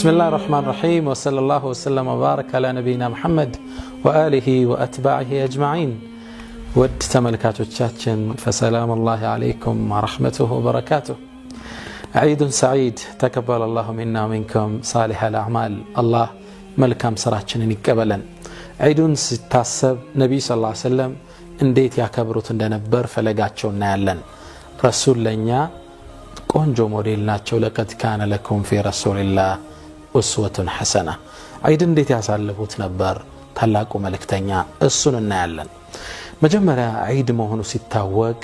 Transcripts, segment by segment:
بسم الله الرحمن الرحيم وصلى الله وسلم وبارك على نبينا محمد وآله وأتباعه أجمعين። ውድ ተመልካቾቻችን فسلام الله عليكم ورحمته وبركاته። عيد سعيد، تقبل الله منا ومنكم صالح الأعمال። አላህ መልካም ስራችንን ይቀበለን። ዒዱን ሲታሰብ ነቢዩ ስ ሰለም እንዴት ያከብሩት እንደነበር ፈለጋቸው እናያለን። ረሱል ለእኛ ቆንጆ ሞዴል ናቸው። لقد كان لكم في رسول الله أسوة حسنة። ዒድ እንዴት ያሳልፉት ነበር ታላቁ መልእክተኛ፣ እሱን እናያለን። መጀመሪያ ዒድ መሆኑ ሲታወቅ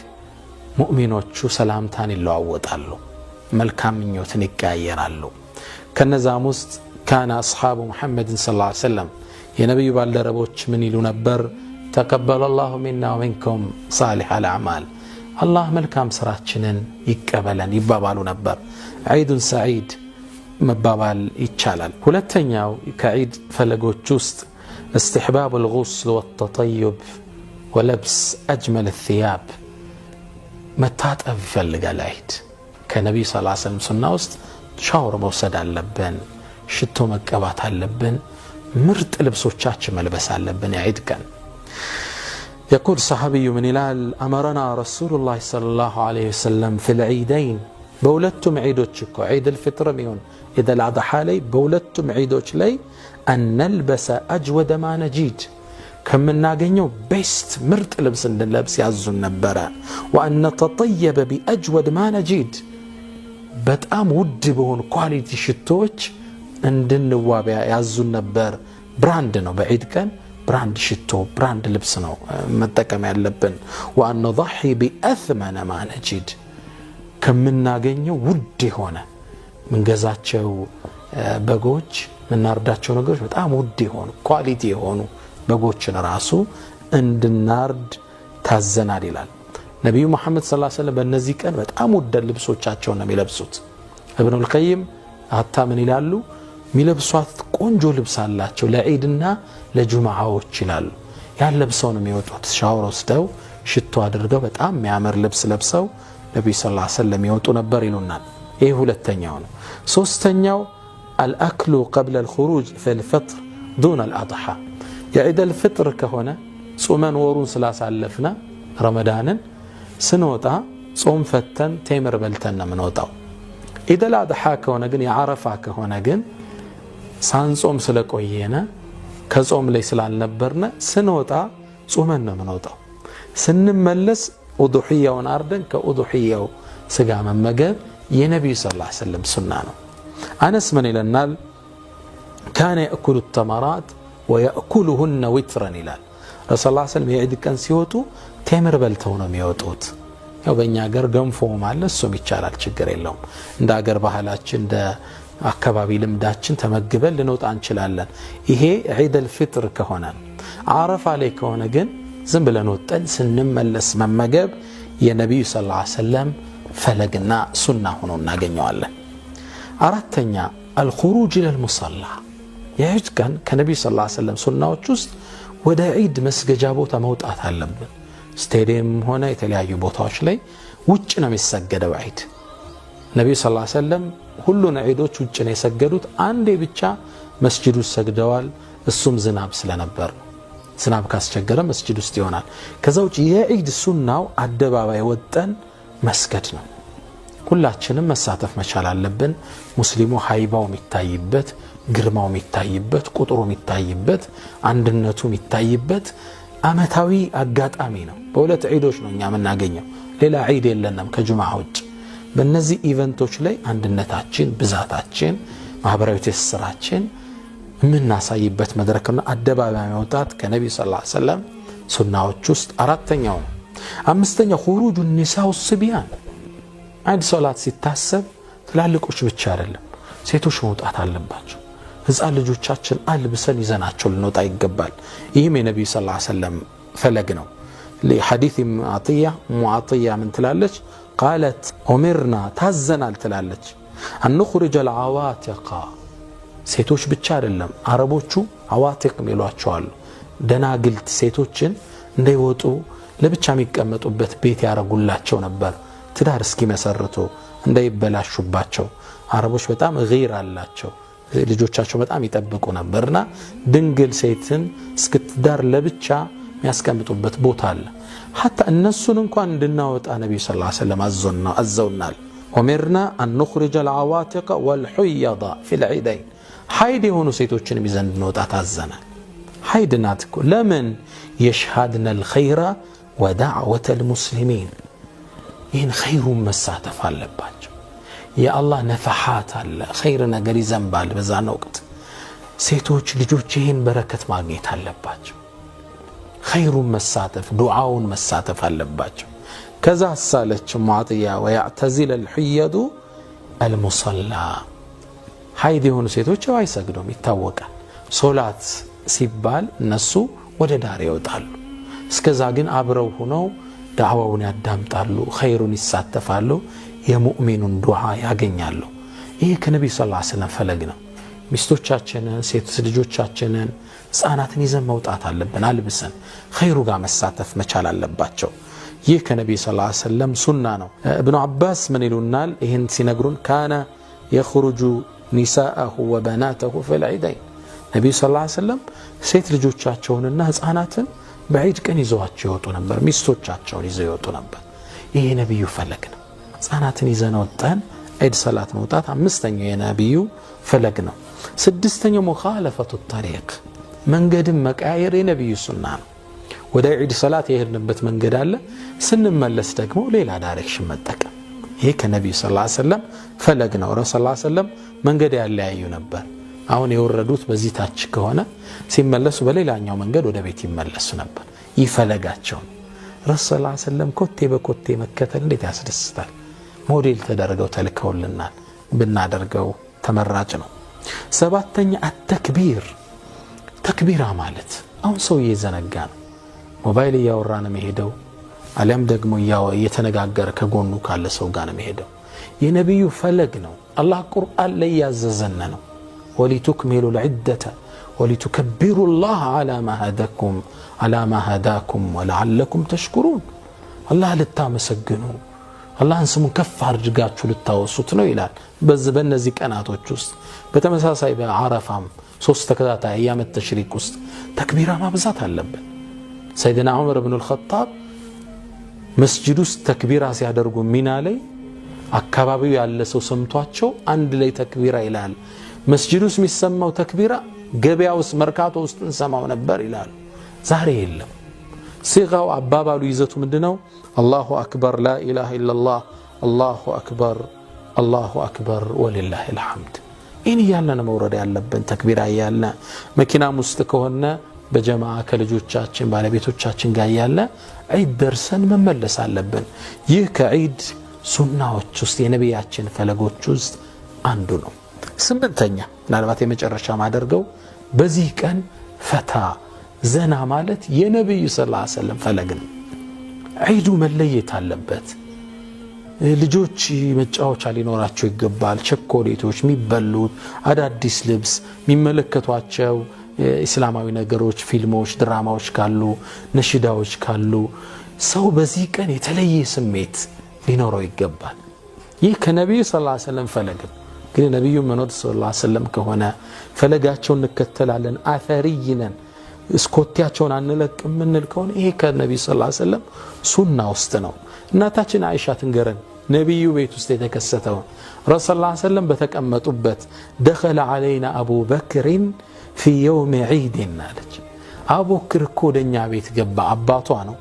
ሙእሚኖቹ ሰላምታን ይለዋወጣሉ፣ መልካም ምኞትን ይቀያየራሉ። ከነዛም ውስጥ كان أصحاب محمد صلى الله عليه وسلم የነቢዩ ባልደረቦች ምን ይሉ ነበር? تقبل الله منا ومنكم صالح الأعمال፣ አላህ መልካም ስራችንን ይቀበለን ይባባሉ ነበር። عيد سعيد መባባል ይቻላል። ሁለተኛው ከዒድ ፈለጎች ውስጥ استحباب الغسل والتطيب ولبس أجمل الثياب፣ መታጠብ ይፈልጋል ዒድ። ከነቢዩ ስ ሰለም ሱና ውስጥ ሻወር መውሰድ አለብን፣ ሽቶ መቀባት አለብን፣ ምርጥ ልብሶቻችን መልበስ አለብን የዒድ ቀን። يقول صحابي ምን ይላል? أمرنا رسول الله صلى الله عليه وسلم في العيدين፣ በሁለቱም ዒዶች እኮ ዒድ ልፍጥርም ይሁን ዒድ አልአድሓ ላይ፣ በሁለቱም ዒዶች ላይ أن نلبس أجود ما نجد፣ ከምናገኘው best ምርጥ ልብስ እንድንለብስ ያዙን ነበረ። وأن نتطيب بأجود ما نجد፣ በጣም ውድ በሆኑ quality ሽቶዎች እንድንዋብ ያዙን ነበር። Brand ነው፣ በዒድ ቀን brand ሽቶ brand ልብስ ነው መጠቀም ያለብን። وأن نضحي بأثمن ما نجد፣ ከምናገኘው ውድ የሆነ ምንገዛቸው በጎች ምናርዳቸው ነገሮች በጣም ውድ የሆኑ quality የሆኑ በጎችን ራሱ እንድናርድ ታዘናል ይላል። ነቢዩ መሐመድ صلى الله عليه وسلم በእነዚህ ቀን በጣም ውድ ልብሶቻቸውን ነው የሚለብሱት። እብኑል ቀይም حتى ምን ይላሉ? የሚለብሷት ቆንጆ ልብስ አላቸው ለዒድና ለጁምዓዎች ይላሉ። ያን ለብሰው ነው የሚወጡት። ሻወር ወስደው ሽቶ አድርገው በጣም የሚያምር ልብስ ለብሰው ነቢዩ ስ ሰለም ይወጡ ነበር ይሉናል። ይህ ሁለተኛው ነው። ሶስተኛው الأكل قبل الخروج في الفطر دون الأضحى። የዒድ አልፍጥር ከሆነ ጾመን ወሩን ስላሳለፍነ ረመዳንን ስንወጣ ጾም ፈተን ቴምር በልተን ነው የምንወጣው። ዒድ አልአድሓ ከሆነ ግን፣ የዓረፋ ከሆነ ግን ሳንጾም ስለቆየነ ከጾም ላይ ስላልነበርነ ስንወጣ ጾመን ነው የምንወጣው። ስንመለስ ኡዱሕያውን አርደን ከኡዱሕያው ስጋ መመገብ የነቢዩ ስ ሰለም ሱና ነው። አነስ ምን ይለናል? كان يأكل التمرات ويأكلهن وترا ይላል። ረሱል ስ ሰለም የዒድ ቀን ሲወጡ ቴምር በልተው ነው የሚወጡት። ያው በእኛ ሀገር ገንፎም አለ፣ እሱም ይቻላል፣ ችግር የለውም። እንደ ሀገር ባህላችን እንደ አካባቢ ልምዳችን ተመግበን ልንወጣ እንችላለን። ይሄ ዒድ አልፍጥር ከሆነ። አረፋ ላይ ከሆነ ግን ዝም ብለን ወጠን ስንመለስ መመገብ የነቢዩ ስ ሰለም ፈለግና ሱና ሆኖ እናገኘዋለን። አራተኛ الخروج إلى المصلى፣ የዒድ ቀን ከነቢዩ ስ ሰለም ሱናዎች ውስጥ ወደ ዒድ መስገጃ ቦታ መውጣት አለብን። ስቴዲየም ሆነ የተለያዩ ቦታዎች ላይ ውጭ ነው የሚሰገደው ዒድ። ነቢዩ ስ ሰለም ሁሉን ዒዶች ውጭ ነው የሰገዱት። አንዴ ብቻ መስጂድ ውስጥ ሰግደዋል። እሱም ዝናብ ስለነበር ነው። ዝናብ ካስቸገረ መስጂድ ውስጥ ይሆናል። ከዛ ውጭ የዒድ ሱናው አደባባይ ወጠን መስገድ ነው። ሁላችንም መሳተፍ መቻል አለብን። ሙስሊሙ ሀይባው የሚታይበት፣ ግርማው የሚታይበት፣ ቁጥሩ የሚታይበት፣ አንድነቱ የሚታይበት አመታዊ አጋጣሚ ነው። በሁለት ዒዶች ነው እኛ የምናገኘው፣ ሌላ ዒድ የለንም ከጁምዓ ውጭ። በእነዚህ event ኦች ላይ አንድነታችን፣ ብዛታችን፣ ማህበራዊ ትስስራችን የምናሳይበት መድረክና አደባባይ መውጣት ከነቢዩ ስ ሰለም ሱናዎች ውስጥ አራተኛው ነው። አምስተኛው خروج النساء والصبيان። ዒድ ሶላት ሲታሰብ ትላልቆች ብቻ አይደለም፣ ሴቶች መውጣት አለባቸው። ህፃን ልጆቻችን አልብሰን ይዘናቸው ልንወጣ ይገባል። ይህም የነቢዩ ስ ሰለም ፈለግ ነው። ሐዲት አጥያ ሙዓጥያ ምን ትላለች? قالت أمرنا ታዘናል ትላለች። أن نخرج العواتق፣ ሴቶች ብቻ አይደለም፣ አረቦቹ عواتق ይሏቸዋሉ። ደናግልት ሴቶችን እንዳይወጡ ለብቻ የሚቀመጡበት ቤት ያረጉላቸው ነበር፣ ትዳር እስኪመሰርቱ እንዳይበላሹባቸው። አረቦች በጣም غيرة አላቸው። ልጆቻቸው በጣም ይጠብቁ ነበርና ድንግል ሴትን እስክትዳር ለብቻ የሚያስቀምጡበት ቦታ አለ። حتى እነሱን እንኳን እንድናወጣ ነብዩ صلى الله عليه وسلم አዘውናል። أمرنا أن نخرج العواتق والحيض في العيدين ሐይድ የሆኑ ሴቶችን ይዘን እንድንወጣ ታዘናል። ሐይድ ናት እኮ ለምን? يشهدن الخير ودعوة المسلمين ይህን ኸይሩን መሳተፍ አለባቸው። የአላህ ነፈሓት አለ፣ ኸይር ነገር ይዘንባል። በዛን ወቅት ሴቶች ልጆች ይህን በረከት ማግኘት አለባቸው። ኸይሩን መሳተፍ ዱዓውን መሳተፍ አለባቸው። ከዛ አሳለች ሙዓጥያ ወያዕተዚል አልሑየዱ አልሙሰላ ሐይድ የሆኑ ሴቶች አይሰግዱም፣ ይታወቃል። ሶላት ሲባል እነሱ ወደ ዳር ይወጣሉ። እስከዛ ግን አብረው ሆነው ዳዕዋውን ያዳምጣሉ፣ ኸይሩን ይሳተፋሉ፣ የሙእሚኑን ዱዓ ያገኛሉ። ይህ ከነቢዩ صلى الله عليه وسلم ፈለግ ነው። ሚስቶቻችንን፣ ሴት ልጆቻችንን፣ ህፃናትን ይዘን መውጣት አለብን። አልብሰን ኸይሩ ጋር መሳተፍ መቻል አለባቸው። ይህ ከነቢዩ صلى الله عليه وسلم ሱና ነው። እብኑ አባስ ምን ይሉናል? ይህን ሲነግሩን كان يخرج نساءه وبناته في العيدين ነቢዩ صلى الله عليه وسلم ሴት ልጆቻቸውንና ህፃናትን በዒድ ቀን ይዘዋቸው ይወጡ ነበር። ሚስቶቻቸውን ይዘው ይወጡ ነበር። ይህ የነቢዩ ፈለግ ነው። ህፃናትን ይዘን ወጠን ዒድ ሰላት መውጣት አምስተኛው የነቢዩ ፈለግ ነው። ስድስተኛው مخالفة الطريق መንገድን መቀያየር የነቢዩ ሱና ነው። ወደ ዒድ ሰላት የሄድንበት መንገድ አለ፣ ስንመለስ ደግሞ ሌላ direction መጠቀም። ይህ ከነቢዩ صلى الله عليه وسلم ፈለግ ነው። ረሱል صلى الله عليه وسلم መንገድ ያለያዩ ነበር። አሁን የወረዱት በዚህ ታች ከሆነ ሲመለሱ በሌላኛው መንገድ ወደ ቤት ይመለሱ ነበር። ይህ ፈለጋቸው ነው። ረሱል صلى الله عليه وسلم ኮቴ በኮቴ መከተል እንዴት ያስደስታል! ሞዴል ተደርገው ተልከውልናል። ብናደርገው ተመራጭ ነው። ሰባተኛ التكبير ተክቢራ ማለት አሁን ሰው እየዘነጋ ነው። ሞባይል እያወራ ነው የሚሄደው፣ አሊያም ደግሞ እየተነጋገረ ከጎኑ ካለ ሰው ጋር ነው የሚሄደው። የነቢዩ ፈለግ ነው። አላህ ቁርአን ላይ ያዘዘን ነው። ولتكملوا العدة ولتكبروا الله على ما هداكم ولعلكم تشكرون። አላህ ልታመሰግኑ አላህን ስሙን ከፍ አድርጋችሁ ልታወሱት ነው ይላል። በእነዚህ ቀናቶች ውስጥ በተመሳሳይ በዓረፋም ሶስት ተከታታይ أيام التشريق ውስጥ ተክቢራ ማብዛት አለብን። ሰይድና ዑመር ብኑ ልኸጣብ መስጂድ ውስጥ ተክቢራ ሲያደርጉ ሚና ላይ አካባቢው ያለ ሰው ሰምቷቸው አንድ ላይ ተክቢራ ይላል። መስጂድ ውስጥ የሚሰማው ተክቢራ ገበያ ውስጥ መርካቶ ውስጥ እንሰማው ነበር ይላሉ። ዛሬ የለም። ሲጋው አባባሉ ይዘቱ ምንድነው? الله أكبر لا إله إلا الله الله أكبر الله أكبر ولله الحمد። ይህን እያለ ነው መውረድ ያለብን። ተክቢራ እያለ መኪናም ውስጥ ከሆነ በጀማዓ ከልጆቻችን ባለቤቶቻችን ጋር እያለ ዒድ ደርሰን መመለስ አለብን። ይህ ከዒድ ሱናዎች ውስጥ የነቢያችን ፈለጎች ውስጥ አንዱ ነው። ስምንተኛ ምናልባት የመጨረሻ ማደርገው በዚህ ቀን ፈታ ዘና ማለት የነቢዩ ሰለላሁ ዐለይሂ ወሰለም ፈለግ ነው። ዒዱ መለየት አለበት። ልጆች መጫወቻ ሊኖራቸው ይገባል። ቸኮሌቶች፣ የሚበሉት አዳዲስ ልብስ፣ የሚመለከቷቸው እስላማዊ ነገሮች፣ ፊልሞች፣ ድራማዎች ካሉ፣ ነሽዳዎች ካሉ ሰው በዚህ ቀን የተለየ ስሜት ሊኖረው ይገባል። ይህ ከነቢዩ ሰለላሁ ዐለይሂ ወሰለም ፈለግ ነው። ግን ነቢዩ መኖር ሰለላሁ ዐለይሂ ወሰለም ከሆነ ፈለጋቸውን እንከተላለን፣ አፈሪይ ነን፣ እስኮቴያቸውን አንለቅ የምንል ከሆነ ይሄ ከነቢዩ ሰለላሁ ዐለይሂ ወሰለም ሱና ውስጥ ነው። እናታችን አይሻ ትንገረን ነቢዩ ቤት ውስጥ የተከሰተውን። ረሱል صلى الله عليه وسلم በተቀመጡበት دخل علينا أبو بكر في يوم عيد አለች። አቡበክር እኮ ወደኛ ቤት ገባ። አባቷ ነው፣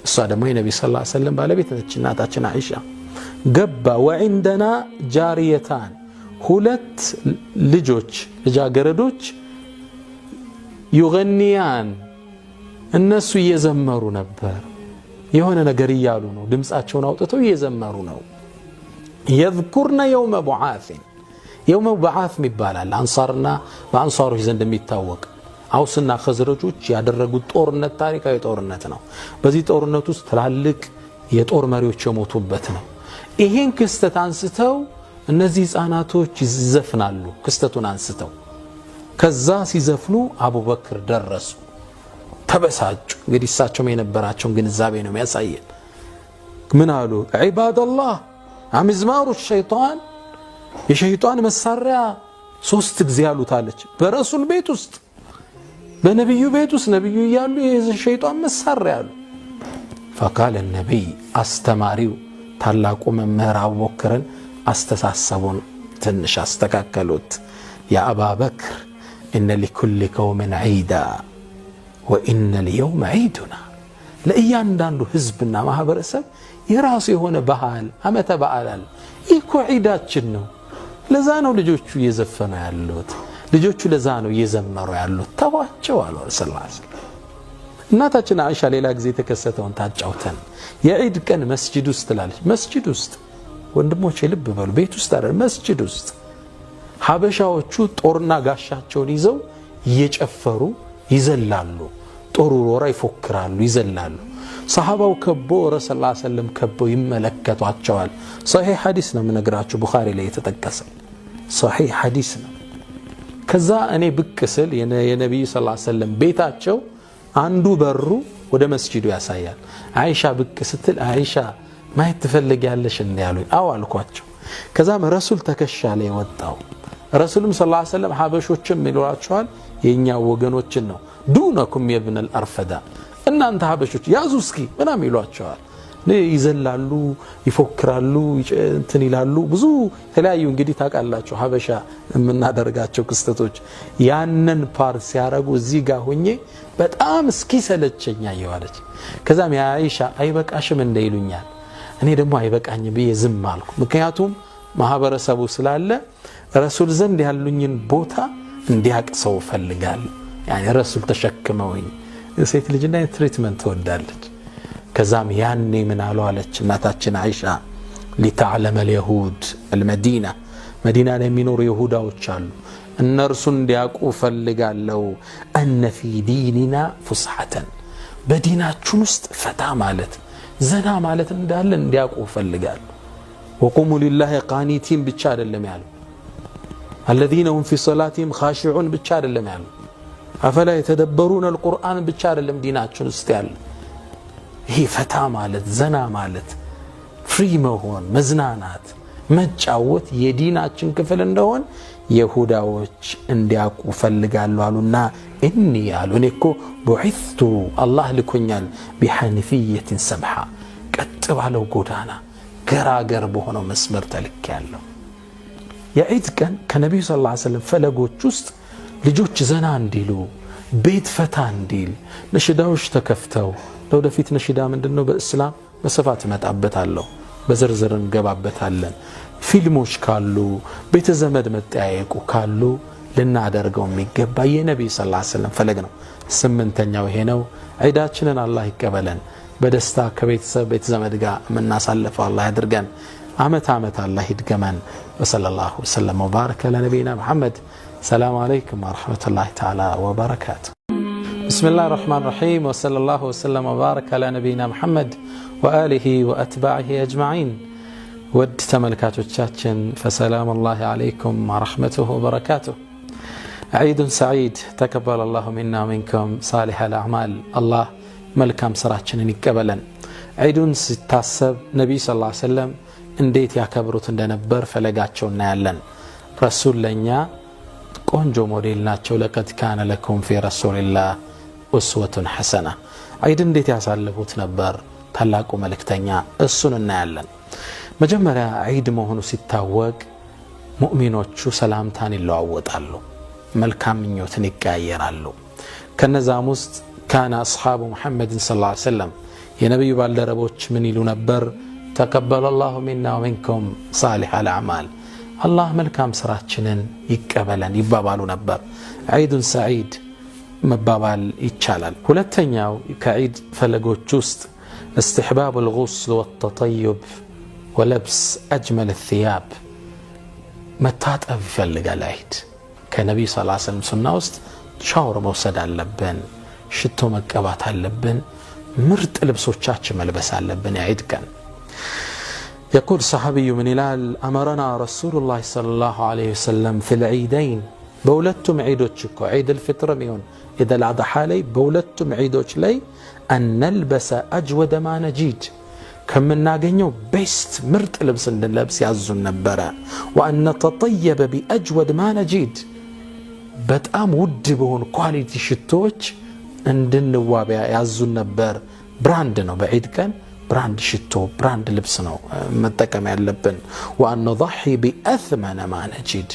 እሷ ደግሞ የነቢ صلى الله عليه وسلم ባለቤት ነች። እናታችን አይሻ ገባ። وعندنا جاريتان ሁለት ልጆች ልጃገረዶች يغنيان እነሱ እየዘመሩ ነበር። የሆነ ነገር እያሉ ነው፣ ድምፃቸውን አውጥተው እየዘመሩ ነው። يذكرن يوم بعاث يوم بعاث ይባላል። አንሳርና በአንሳሮች ዘንድ የሚታወቅ አውስና ኸዝረጆች ያደረጉት ጦርነት ታሪካዊ ጦርነት ነው። በዚህ ጦርነት ውስጥ ትላልቅ የጦር መሪዎች የሞቱበት ነው። ይሄን ክስተት አንስተው እነዚህ ህፃናቶች ይዘፍናሉ። ክስተቱን አንስተው ከዛ ሲዘፍኑ አቡበክር ደረሱ፣ ተበሳጩ። እንግዲህ እሳቸውም የነበራቸውን ግንዛቤ ነው የሚያሳየን። ምን አሉ? ዒባደላህ አምዝማሩ ሸይጣን፣ የሸይጣን መሳሪያ ሶስት ጊዜ አሉታለች። በረሱል ቤት ውስጥ በነብዩ ቤት ውስጥ ነብዩ እያሉ የሸይጣን መሳሪያ አሉ። فقال النبي አስተማሪው ታላቁ መምህር አቡበክርን አስተሳሰቡን ትንሽ አስተካከሉት። يا أبا بكر إن لكل قوم عيدا وإن اليوم عيدنا። ለእያንዳንዱ ህዝብና ማህበረሰብ የራሱ የሆነ ባህል አመተ በዓል አለ። ይህ እኮ ዒዳችን ነው። ለዛ ነው ልጆቹ እየዘፈኑ ያሉት፣ ልጆቹ ለዛ ነው እየዘመሩ ያሉት። ተዋቸው አሉ ሰለላሁ ዐለይሂ ወሰለም። እናታችን አይሻ ሌላ ጊዜ የተከሰተውን ታጫውተን የዒድ ቀን መስጂድ ውስጥ ትላለች። መስጂድ ውስጥ ወንድሞቼ ልብ በሉ፣ ቤት ውስጥ አይደለም፣ መስጂድ ውስጥ ሀበሻዎቹ ጦርና ጋሻቸውን ይዘው እየጨፈሩ ይዘላሉ። ጦር ወራ ይፎክራሉ፣ ይዘላሉ። ሰሃባው ከቦ ረሱል ሰለላሁ ዐለይሂ ወሰለም ከበው ይመለከቷቸዋል። ሰሒህ ሐዲስ ነው የምነግራችሁ፣ ቡኻሪ ላይ የተጠቀሰ ሰሒህ ሐዲስ ነው። ከዛ እኔ ብቅ ስል የነቢዩ ሰለላሁ ዐለይሂ ወሰለም ቤታቸው አንዱ በሩ ወደ መስጂዱ ያሳያል። አይሻ ብቅ ስትል አይሻ ማየት ትፈልጊያለሽ እንዴ አሉኝ። አዎ አልኳቸው። ከዛም ረሱል ተከሻ ላይ ወጣው። ረሱልም ሰለላሁ ዐለይሂ ወሰለም ሀበሾችም ይሏቸዋል የኛ ወገኖችን ነው። ዱነኩም የብነል አርፈዳ እናንተ ሀበሾች ያዙ እስኪ ምናምን ይሏቸዋል። ይዘላሉ፣ ይፎክራሉ፣ እንትን ይላሉ። ብዙ የተለያዩ እንግዲህ ታውቃላችሁ ሀበሻ የምናደርጋቸው ክስተቶች። ያንን part ሲያረጉ እዚህ ጋር ሆኜ በጣም እስኪ ሰለቸኝ አየዋለች። ከዛም የአይሻ አይበቃሽም እንደ ይሉኛል። እኔ ደግሞ አይበቃኝ ብዬ ዝም አልኩ። ምክንያቱም ማህበረሰቡ ስላለ ረሱል ዘንድ ያሉኝን ቦታ እንዲያቅ ሰው እፈልጋለሁ። ያኔ ረሱል ተሸክመውኝ ሴት ልጅ እና treatment ትወዳለች። ከዛም ያኔ ምን አሉ አለች እናታችን አይሻ لتعلم اليهود المدينة መዲና ላይ የሚኖሩ ይሁዳዎች አሉ፣ እነርሱን እንዲያውቁ እፈልጋለሁ። أن في ديننا فسحة በዲናችን ውስጥ ፈታ ማለት ዘና ማለት እንዳለ እንዲያውቁ እፈልጋለሁ። وقوموا لله قانتين ብቻ አይደለም ያለው፣ الذين هم في صلاتهم خاشعون ብቻ አይደለም ያለው፣ أفلا يتدبرون القرآن ብቻ አይደለም ዲናችን ውስጥ ያለ ይሄ ፈታ ማለት ዘና ማለት free መሆን መዝናናት መጫወት የዲናችን ክፍል እንደሆን የሁዳዎች እንዲያውቁ ፈልጋለሁ አሉና إني አሉ እኔ እኮ بعثت አላህ ልኮኛል بحنيفية سمحة ቀጥ ባለው ጎዳና ገራገር በሆነው መስመር ተልኬያለሁ። የዒድ ቀን ከነቢዩ ሰለላሁ ዐለይሂ ወሰለም ፈለጎች ውስጥ ልጆች ዘና እንዲሉ ቤት ፈታ እንዲል ነሽዳዎች ተከፍተው ለወደፊት ነሽዳ ምንድነው በእስላም በስፋት እመጣበታለሁ፣ በዝርዝር እንገባበታለን። ፊልሞች ካሉ ቤተ ዘመድ መጠያየቁ ካሉ ልናደርገው የሚገባ የነቢዩ ሰለላሁ ዐለይሂ ወሰለም ፈለግ ነው። ስምንተኛው ይሄ ነው። ዒዳችንን አላህ ይቀበለን። በደስታ ከቤተሰብ ቤተ ዘመድ ጋር የምናሳልፈው አላህ ያድርገን። አመት አመት አላህ ይድገመን። ወሰለላሁ ወሰለም ወባረከ ለነቢይና መሐመድ። ሰላም አለይኩም ወረሕመቱላሂ ተዓላ ወበረካቱ። بسم الله الرحمن الرحيم وصلى الله وسلم وبارك على نبينا محمد وآله وأتباعه أجمعين። ውድ ተመልካቾቻችን فسلام الله عليكم ورحمته وبركاته። عيد سعيد تقبل الله منا ومنكم صالح الأعمال። አላህ መልካም ስራችንን ይቀበለን። ዒዱን ሲታሰብ ነቢዩ ሰለላሁ ዐለይሂ ወሰለም እንዴት ያከብሩት እንደነበር ፈለጋቸው እናያለን። ረሱል ለእኛ ቆንጆ ሞዴል ናቸው። لقد كان لكم في رسول الله أسوة حسنة። ዒድ እንዴት ያሳልፉት ነበር ታላቁ መልእክተኛ፣ እሱን እናያለን። መጀመሪያ ዒድ መሆኑ ሲታወቅ ሙእሚኖቹ ሰላምታን ይለዋወጣሉ፣ መልካም ምኞትን ይቀያየራሉ። ከነዛም ውስጥ كان أصحاب محمد صلى الله عليه وسلم የነቢዩ ባልደረቦች ምን ይሉ ነበር? ተቀበለ ላሁ ሚና ወሚንኩም ሳሊሕ አልአዕማል፣ አላህ መልካም ስራችንን ይቀበለን ይባባሉ ነበር። ዒዱን ሰዒድ መባባል ይቻላል። ሁለተኛው ከዒድ ፈለጎች ውስጥ እስትሕባብ ልጉስል ወተጠዩብ ወለብስ አጅመል ثያብ መታጠብ ይፈልጋል። ዒድ ከነቢዩ ስ ሰለም ሱና ውስጥ ሻወር መውሰድ አለብን፣ ሽቶ መቀባት አለብን፣ ምርጥ ልብሶቻችን መልበስ አለብን የዒድ ቀን። يقول صحابي من هلال أمرنا رسول الله صلى الله عليه وسلم في العيدين በሁለቱም ዒዶች እኮ ዒድ الفطር ይሁን ዒድ الأضحى ላይ በሁለቱም ዒዶች ላይ أن نلبس أجود ما نجد ከምናገኘው best ምርጥ ልብስ እንድንለብስ ያዙን ነበረ። وأن نتطيب بأجود ما نجد በጣም ውድ በሆኑ quality ሽቶዎች እንድንዋብ ያዙን ነበር። Brand ነው፣ በዒድ ቀን brand ሽቶ brand ልብስ ነው መጠቀም ያለብን። وأن نضحي بأثمن ما نجد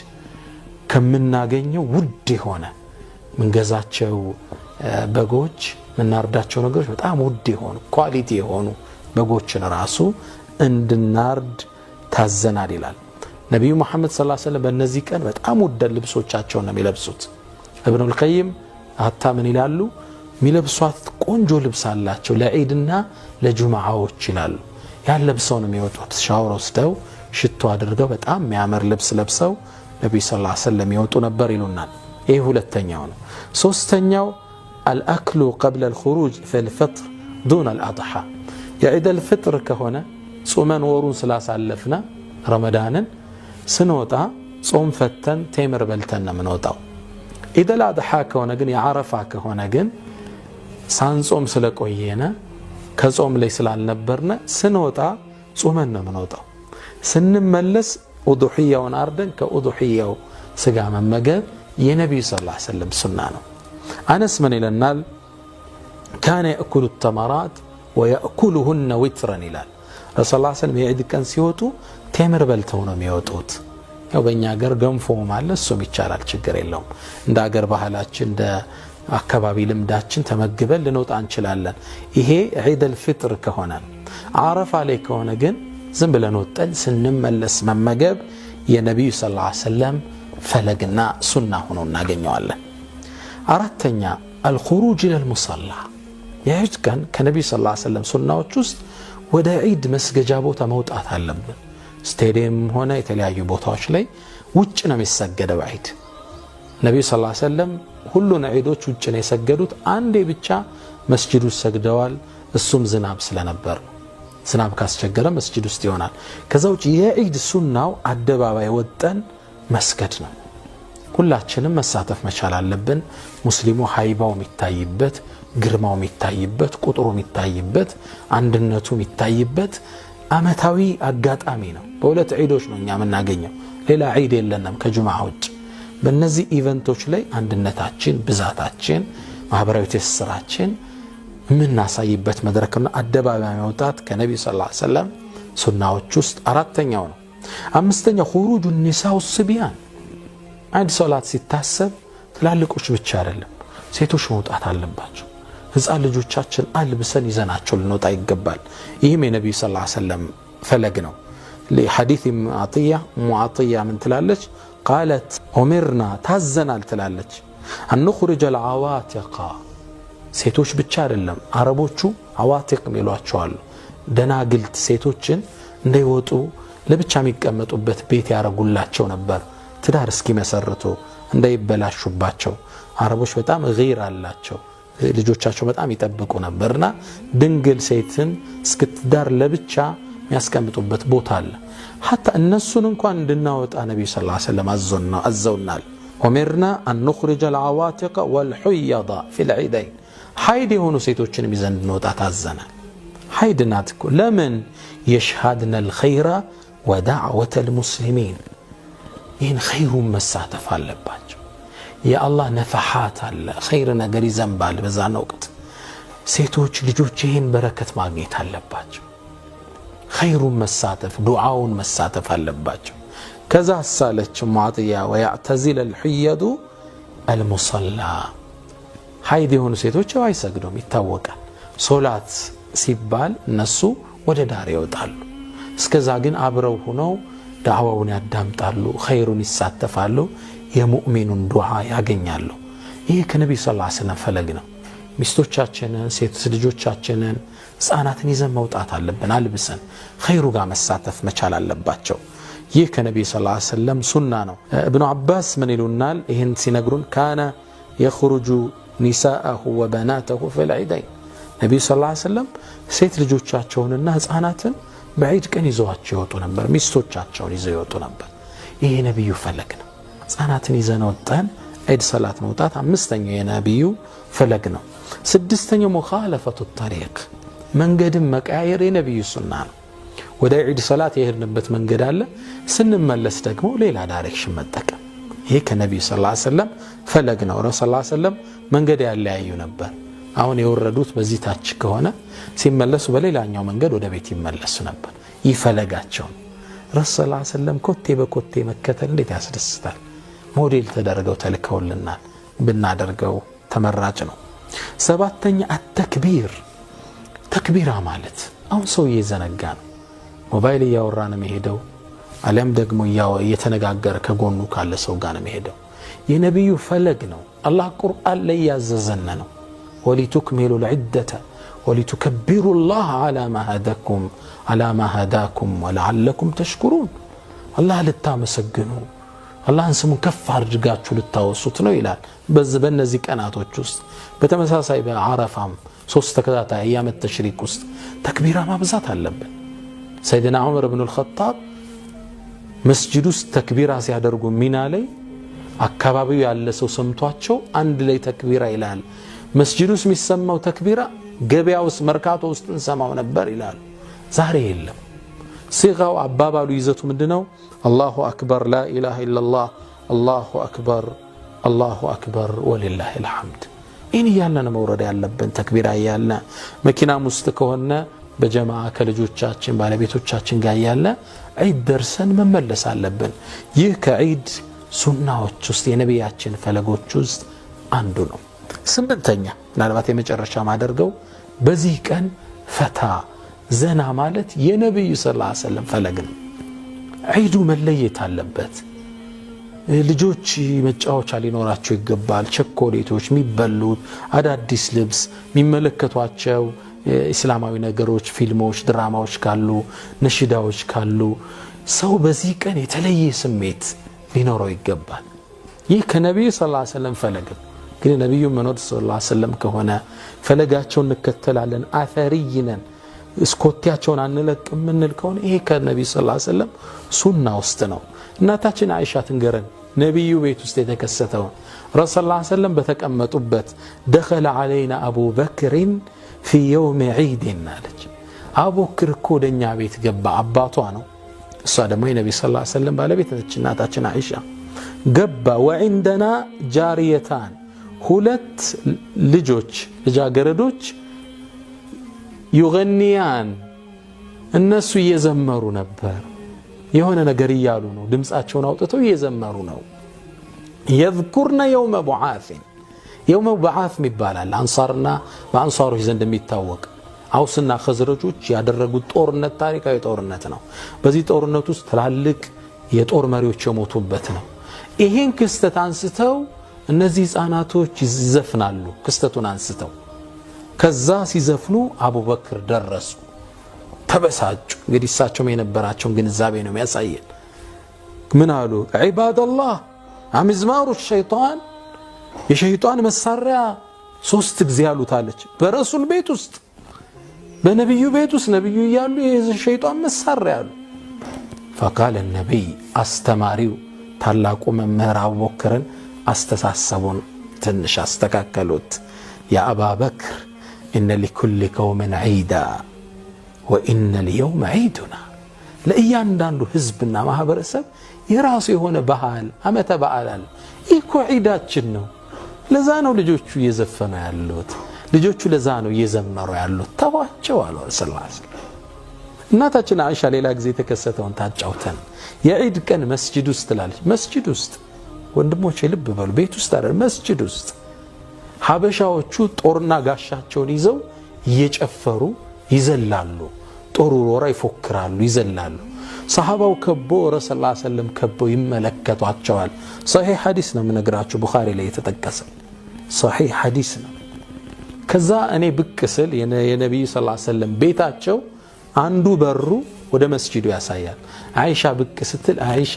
ከምናገኘው ውድ የሆነ ምንገዛቸው በጎች ምናርዳቸው ነገሮች በጣም ውድ የሆኑ quality የሆኑ በጎችን ራሱ እንድናርድ ታዘናል ይላል። ነቢዩ መሐመድ صلى الله عليه وسلم በእነዚህ ቀን በጣም ውድ ልብሶቻቸውን ነው የሚለብሱት። እብኑል ቀይም حتى ምን ይላሉ? የሚለብሷት ቆንጆ ልብስ አላቸው ለዒድና ለጁምዓዎች ይላሉ። ያን ለብሰው ነው የሚወጡት። ሻወር ወስደው ሽቶ አድርገው በጣም የሚያምር ልብስ ለብሰው ነቢዩ صلى الله عليه وسلم ይወጡ ነበር ይሉናል። ይህ ሁለተኛው ነው። ሶስተኛው الأكل قبل الخروج في الفطر دون الأضحى የዒድ አልፍጥር ከሆነ ጾመን ወሩን ስላሳለፍነ ረመዳንን ስንወጣ ጾም ፈተን ቴምር በልተን ነው የምንወጣው። ዒድ አልአድሓ ከሆነ ግን የዓረፋ ከሆነ ግን ሳንጾም ስለቆየነ ከጾም ላይ ስላልነበርነ ስንወጣ ጾመን ነው የምንወጣው። ስንመለስ ኡዱሕያውን አርደን ከኡዱሕያው ስጋ መመገብ የነቢዩ صلى الله عليه وسلم ሱና ነው። አነስ ምን ይለናል? كان يأكل التمرات ويأكلهن وترا ይላል። ረሱል صلى الله عليه وسلم የዒድ ቀን ሲወጡ ቴምር በልተው ነው የሚወጡት። ያው በእኛ ሀገር ገንፎም አለ፣ እሱም ይቻላል፣ ችግር የለውም። እንደ ሀገር ባህላችን እንደ አካባቢ ልምዳችን ተመግበን ልንወጣ እንችላለን። ይሄ ዒድ አልፍጥር ከሆነ። ዓረፋ ላይ ከሆነ ግን ዝም ብለን ወጠን ስንመለስ መመገብ የነቢዩ صلى الله عليه وسلم ፈለግና ሱና ሆኖ እናገኘዋለን። አራተኛ الخروج إلى المصلى የዒድ ቀን ከነቢዩ صلى الله عليه وسلم ሱናዎች ውስጥ ወደ ዒድ መስገጃ ቦታ መውጣት አለብን። ስቴዲየም ሆነ የተለያዩ ቦታዎች ላይ ውጭ ነው የሚሰገደው ዒድ። ነቢዩ صلى الله عليه وسلم ሁሉን ዒዶች ውጭ ነው የሰገዱት። አንዴ ብቻ መስጂድ ውስጥ ሰግደዋል። እሱም ዝናብ ስለነበር ነው። ዝናብ ካስቸገረ መስጂድ ውስጥ ይሆናል። ከዛ ውጭ የዒድ ሱናው አደባባይ ወጠን መስገድ ነው። ሁላችንም መሳተፍ መቻል አለብን። ሙስሊሙ ሀይባው የሚታይበት፣ ግርማው የሚታይበት፣ ቁጥሩ የሚታይበት፣ አንድነቱ የሚታይበት አመታዊ አጋጣሚ ነው። በሁለት ዒዶች ነው እኛ የምናገኘው፣ ሌላ ዒድ የለንም ከጁምዓ ውጭ። በእነዚህ event ኦች ላይ አንድነታችን፣ ብዛታችን፣ ማህበራዊ ትስስራችን የምናሳይበት መድረክ ነው። አደባባይ መውጣት ከነቢዩ صلى الله عليه وسلم ሱናዎች ውስጥ አራተኛው ነው። አምስተኛው خروج النساء والصبيان። አንድ ሶላት ሲታሰብ ትላልቆች ብቻ አይደለም፣ ሴቶች መውጣት አለባቸው። ህፃን ልጆቻችን አልብሰን ይዘናቸው ልንወጣ ይገባል። ይህም የነቢዩ صلى الله عليه وسلم ፈለግ ነው። ሐዲስ ሙዓጥያ ምን ትላለች? قالت أمرنا ታዘናል ትላለች። أن نخرج العواتق ሴቶች ብቻ አይደለም፣ አረቦቹ عواتق ይሏቸዋል። ደናግልት ሴቶችን እንዳይወጡ ለብቻ የሚቀመጡበት ቤት ያረጉላቸው ነበር፣ ትዳር እስኪመሰርቱ እንዳይበላሹባቸው። አረቦች በጣም غيرة አላቸው፣ ልጆቻቸው በጣም ይጠብቁ ነበርና ድንግል ሴትን እስክትዳር ለብቻ የሚያስቀምጡበት ቦታ አለ። حتى እነሱን እንኳን እንድናወጣ ነቢዩ صلى الله عليه وسلم አዘውናል። أمرنا أن نخرج العواتق والحيض في العيدين ሐይድ የሆኑ ሴቶችንም ይዘን እንድንወጣ ታዘናል። ሐይድ ናት እኮ ለምን? يشهدن الخير ودعوة المسلمين ይህን ኸይሩን መሳተፍ አለባቸው። የአላህ نفحات አለ፣ ኸይር ነገር ይዘንባል። በዛን ወቅት ሴቶች ልጆች ይህን በረከት ማግኘት አለባቸው። ኸይሩን መሳተፍ ዱዓውን መሳተፍ አለባቸው። ከዛ ሳለች ሙዓጥያ ويعتزل الحيض المصلى ሐይድ የሆኑ ሴቶች ያው አይሰግዱም ይታወቃል። ሶላት ሲባል እነሱ ወደ ዳር ይወጣሉ። እስከዛ ግን አብረው ሆነው ዳዕዋውን ያዳምጣሉ፣ ኸይሩን ይሳተፋሉ፣ የሙእሚኑን ዱዓ ያገኛሉ። ይህ ከነቢዩ صلى الله عليه وسلم ፈለግ ነው። ሚስቶቻችንን፣ ሴት ልጆቻችንን፣ ህፃናትን ይዘን መውጣት አለብን። አልብሰን ኸይሩ ጋር መሳተፍ መቻል አለባቸው። ይህ ከነቢዩ صلى الله عليه وسلم ሱና ነው። እብኑ አባስ ምን ይሉናል? ይህን ሲነግሩን كان يخرج نساءه وبناته في العيدين ነቢዩ صلى الله عليه وسلم ሴት ልጆቻቸውንና ህፃናትን በዒድ ቀን ይዘዋቸው ይወጡ ነበር። ሚስቶቻቸውን ይዘው ይወጡ ነበር። ይህ የነቢዩ ፈለግ ነው። ህፃናትን ይዘን ወጠን ዒድ ሰላት መውጣት አምስተኛው የነቢዩ ፈለግ ነው። ስድስተኛው مخالفة الطريق መንገድን መቀያየር የነብዩ ሱና ነው። ወደ ዒድ ሰላት የሄድንበት መንገድ አለ፣ ስንመለስ ደግሞ ሌላ direction መጠቀም። ይሄ ከነብዩ صلى الله عليه وسلم ፈለግ ነው። ረሱል صلى الله عليه وسلم መንገድ ያለያዩ ነበር። አሁን የወረዱት በዚህ ታች ከሆነ ሲመለሱ በሌላኛው መንገድ ወደ ቤት ይመለሱ ነበር። ይህ ፈለጋቸው ነው። ረሱል صلى الله عليه وسلم ኮቴ በኮቴ መከተል እንዴት ያስደስታል። ሞዴል ተደርገው ተልከውልናል። ብናደርገው ተመራጭ ነው። ሰባተኛ التكبير፣ ተክቢራ ማለት አሁን ሰው እየዘነጋ ነው። ሞባይል እያወራ ነው የሚሄደው፣ አሊያም ደግሞ እየተነጋገረ ከጎኑ ካለ ሰው ጋር ነው የሚሄደው። የነቢዩ ፈለግ ነው። አላህ ቁርአን ላይ ያዘዘን ነው። ولتكملوا العدة ولتكبروا الله على ما هداكم ولعلكم تشكرون። አላህ ልታመሰግኑ አላህን ስሙን ከፍ አድርጋችሁ ልታወሱት ነው ይላል። በእነዚህ ቀናቶች ውስጥ በተመሳሳይ በዓረፋም 3 ተከታታይ أيام التشريق ውስጥ ተክቢራ ማብዛት አለብን። ሰይድና ዑመር ብን አልኸጣብ መስጂድ ውስጥ ተክቢራ ሲያደርጉ ሚና ላይ አካባቢው ያለ ሰው ሰምቷቸው አንድ ላይ ተክቢራ ይላል። መስጂድ ውስጥ የሚሰማው ተክቢራ ገበያ ውስጥ መርካቶ ውስጥ እንሰማው ነበር ይላል። ዛሬ የለም። ሲጋው አባባሉ ይዘቱ ምንድነው? الله أكبر لا إله إلا الله الله أكبر الله أكبر ولله الحمد። ይህን እያልን ነው መውረድ ያለብን። ተክቢራ እያልን መኪናም ውስጥ ከሆነ በጀማዓ ከልጆቻችን ባለቤቶቻችን ጋር እያለ ዒድ ደርሰን መመለስ አለብን። ይህ ከዒድ ሱናዎች ውስጥ የነቢያችን ፈለጎች ውስጥ አንዱ ነው። ስምንተኛ ምናልባት የመጨረሻ ማደርገው በዚህ ቀን ፈታ ዘና ማለት የነብዩ ሰለላሁ ዐለይሂ ወሰለም ፈለግ ነው። ዒዱ መለየት አለበት። ልጆች መጫወቻ ሊኖራቸው ይገባል። ቸኮሌቶች፣ የሚበሉት አዳዲስ ልብስ፣ የሚመለከቷቸው እስላማዊ ነገሮች፣ ፊልሞች፣ ድራማዎች ካሉ፣ ነሽዳዎች ካሉ ሰው በዚህ ቀን የተለየ ስሜት ሊኖረው ይገባል። ይህ ከነብዩ ሰለላሁ ዐለይሂ ወሰለም ፈለግ ነው። ግን ነብዩ መኖር ሰለላሁ ዐለይሂ ወሰለም ከሆነ ፈለጋቸውን እንከተላለን፣ አፈሪይ ነን፣ እስኮቴያቸውን አንለቅም የምንል ከሆነ ይሄ ከነብዩ ሰለላሁ ዐለይሂ ወሰለም ሱና ውስጥ ነው። እናታችን አይሻ ትንገረን ነብዩ ቤት ውስጥ የተከሰተውን። ረሱል ሰለላሁ ዐለይሂ ወሰለም በተቀመጡበት ደኸለ ዐለይና አቡበክርን ፊ የውም ዒድን አለች። አቡበክር እኮ ወደኛ ቤት ገባ። አባቷ ነው፣ እሷ ደግሞ የነብዩ ሰለላሁ ዐለይሂ ወሰለም ባለቤት ነች። እናታችን አይሻ ገባ። ወዒንደና ጃሪየታን፣ ሁለት ልጆች ልጃገረዶች ዩገኒያን፣ እነሱ እየዘመሩ ነበር። የሆነ ነገር እያሉ ነው፣ ድምፃቸውን አውጥተው እየዘመሩ ነው። የዝኩርነ የውመ ቡዓትን፣ የውመ ቡዓት ይባላል አንሳርና በአንሳሮች ዘንድ የሚታወቅ አውስና ኸዝረጆች ያደረጉት ጦርነት ታሪካዊ ጦርነት ነው። በዚህ ጦርነት ውስጥ ትላልቅ የጦር መሪዎች የሞቱበት ነው። ይሄን ክስተት አንስተው እነዚህ ህፃናቶች ይዘፍናሉ። ክስተቱን አንስተው ከዛ ሲዘፍኑ አቡበክር ደረሱ፣ ተበሳጩ። እንግዲህ እሳቸውም የነበራቸውን ግንዛቤ ነው የሚያሳየን። ምን አሉ? ዒባደላህ አምዝማሩ ሸይጣን፣ የሸይጣን መሳሪያ 3 ጊዜ አሉታለች። በረሱል ቤት ውስጥ በነብዩ ቤት ውስጥ ነብዩ እያሉ የሸይጣን መሳሪያ አሉ። ፈቃለ ነብይ፣ አስተማሪው ታላቁ መምህር አቡበክርን አስተሳሰቡን ትንሽ አስተካከሉት። ያ አባበክር إن لكل قوم عيدا وإن اليوم عيدنا። ለእያንዳንዱ ህዝብና ማህበረሰብ የራሱ የሆነ ባህል አመተ በዓል አለ። ይህ እኮ ዒዳችን ነው። ለዛ ነው ልጆቹ እየዘፈኑ ያሉት፣ ልጆቹ ለዛ ነው እየዘመሩ ያሉት። ተዋቸው አሉ ሰለላሁ ዐለይሂ ወሰለም። እናታችን አይሻ ሌላ ጊዜ የተከሰተውን ታጫውተን የዒድ ቀን መስጂድ ውስጥ ትላለች። መስጂድ ውስጥ ወንድሞቼ ልብ በሉ፣ ቤት ውስጥ አይደል፣ መስጂድ ውስጥ ሀበሻዎቹ ጦርና ጋሻቸውን ይዘው እየጨፈሩ ይዘላሉ። ጦር ወራ ይፎክራሉ፣ ይዘላሉ። ሰሃባው ከቦ ረሱል ሰለላሁ ዐለይሂ ወሰለም ከቦ ይመለከቷቸዋል። ሰሂህ ሐዲስ ነው የምነግራችሁ፣ ቡኻሪ ላይ የተጠቀሰ ሰሂህ ሐዲስ ነው። ከዛ እኔ ብቅ ስል የነብዩ ሰለላሁ ዐለይሂ ወሰለም ቤታቸው አንዱ በሩ ወደ መስጂዱ ያሳያል። አይሻ ብቅ ስትል አይሻ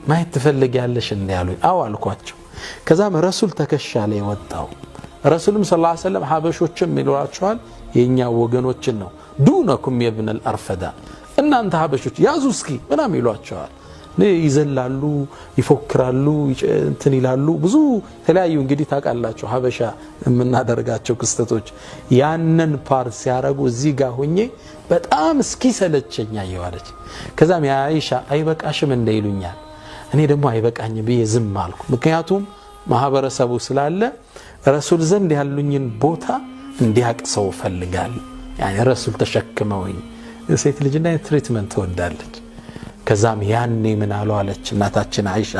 ማየት ትፈልጊያለሽ እንዴ አሉኝ። አዎ አልኳቸው። ከዛም ረሱል ተከሻ ላይ ወጣው። ረሱልም ሰለላሁ ዐለይሂ ወሰለም ሀበሾችም ይሏቸዋል የኛ ወገኖችን ነው። ዱነኩም የብነል አርፈዳ፣ እናንተ ሀበሾች ያዙ እስኪ ምናምን ይሏቸዋል። ይዘላሉ፣ ይፎክራሉ፣ እንትን ይላሉ። ብዙ የተለያዩ እንግዲህ ታውቃላችሁ ሀበሻ የምናደርጋቸው ክስተቶች። ያንን part ሲያደርጉ እዚህ ጋር ሆኜ በጣም እስኪሰለቸኝ አየዋለች። ከዛም ያ አይሻ አይበቃሽም እንደ ይሉኛል። እኔ ደግሞ አይበቃኝም ብዬ ዝም አልኩ። ምክንያቱም ማህበረሰቡ ስላለ ረሱል ዘንድ ያሉኝን ቦታ እንዲያቅ ሰው እፈልጋለሁ። ያኔ ረሱል ተሸክመውኝ ሴት ልጅ እና treatment ትወዳለች። ከዛም ያኔ ምን አሉ አለች እናታችን አይሻ፣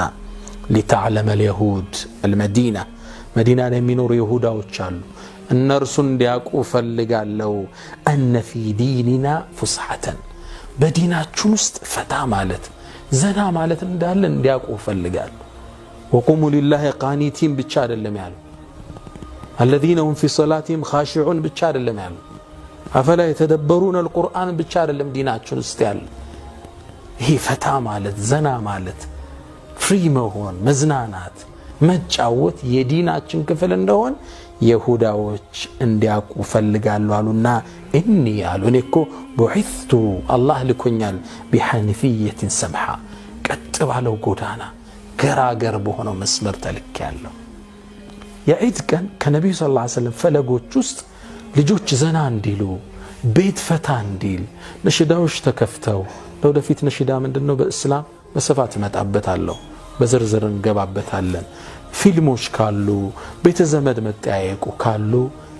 لتعلم اليهود المدينة፣ መዲና ላይ የሚኖሩ ይሁዳዎች አሉ፣ እነርሱ እንዲያውቁ እፈልጋለሁ። أن في ديننا فسحة፣ በዲናችን ውስጥ ፈታ ማለት ዘና ማለት እንዳለ እንዲያውቁ እፈልጋለሁ። وقوموا لله قانتين ብቻ አይደለም ያሉ፣ الذين هم في صلاتهم خاشعون ብቻ አይደለም ያሉ፣ أفلا يتدبرون القرآن ብቻ አይደለም ዲናችን ውስጥ ያለ። ይሄ ፈታ ማለት ዘና ማለት free መሆን መዝናናት መጫወት የዲናችን ክፍል እንደሆን የሁዳዎች እንዲያውቁ ፈልጋለሁ አሉና፣ إني አሉ እኔ እኮ بعثت አላህ ልኮኛል፣ بحنيفية سمحة ቀጥ ባለው ጎዳና ገራገር በሆነው መስመር ተልኬያለሁ። የዒድ ቀን ከነቢዩ صلى الله عليه وسلم ፈለጎች ውስጥ ልጆች ዘና እንዲሉ ቤት ፈታ እንዲል ነሽዳዎች ተከፍተው፣ ለወደፊት ነሽዳ ምንድነው በእስላም በስፋት እመጣበታለሁ፣ በዝርዝር እንገባበታለን። ፊልሞች ካሉ ቤተ ዘመድ መጠያየቁ ካሉ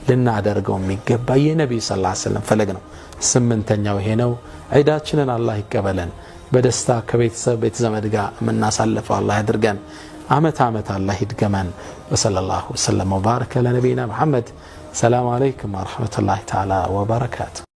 ልናደርገው የሚገባ የነቢዩ صلى الله عليه وسلم ፈለግ ነው። ስምንተኛው ይሄ ነው። ዒዳችንን አላህ ይቀበለን። በደስታ ከቤተሰብ ቤተ ዘመድ ጋር የምናሳልፈው አላህ ያድርገን። አመት አመት አላህ ይድገመን። وصلى الله وسلم وبارك على نبينا محمد። سلام عليكم ورحمة الله تعالى وبركاته።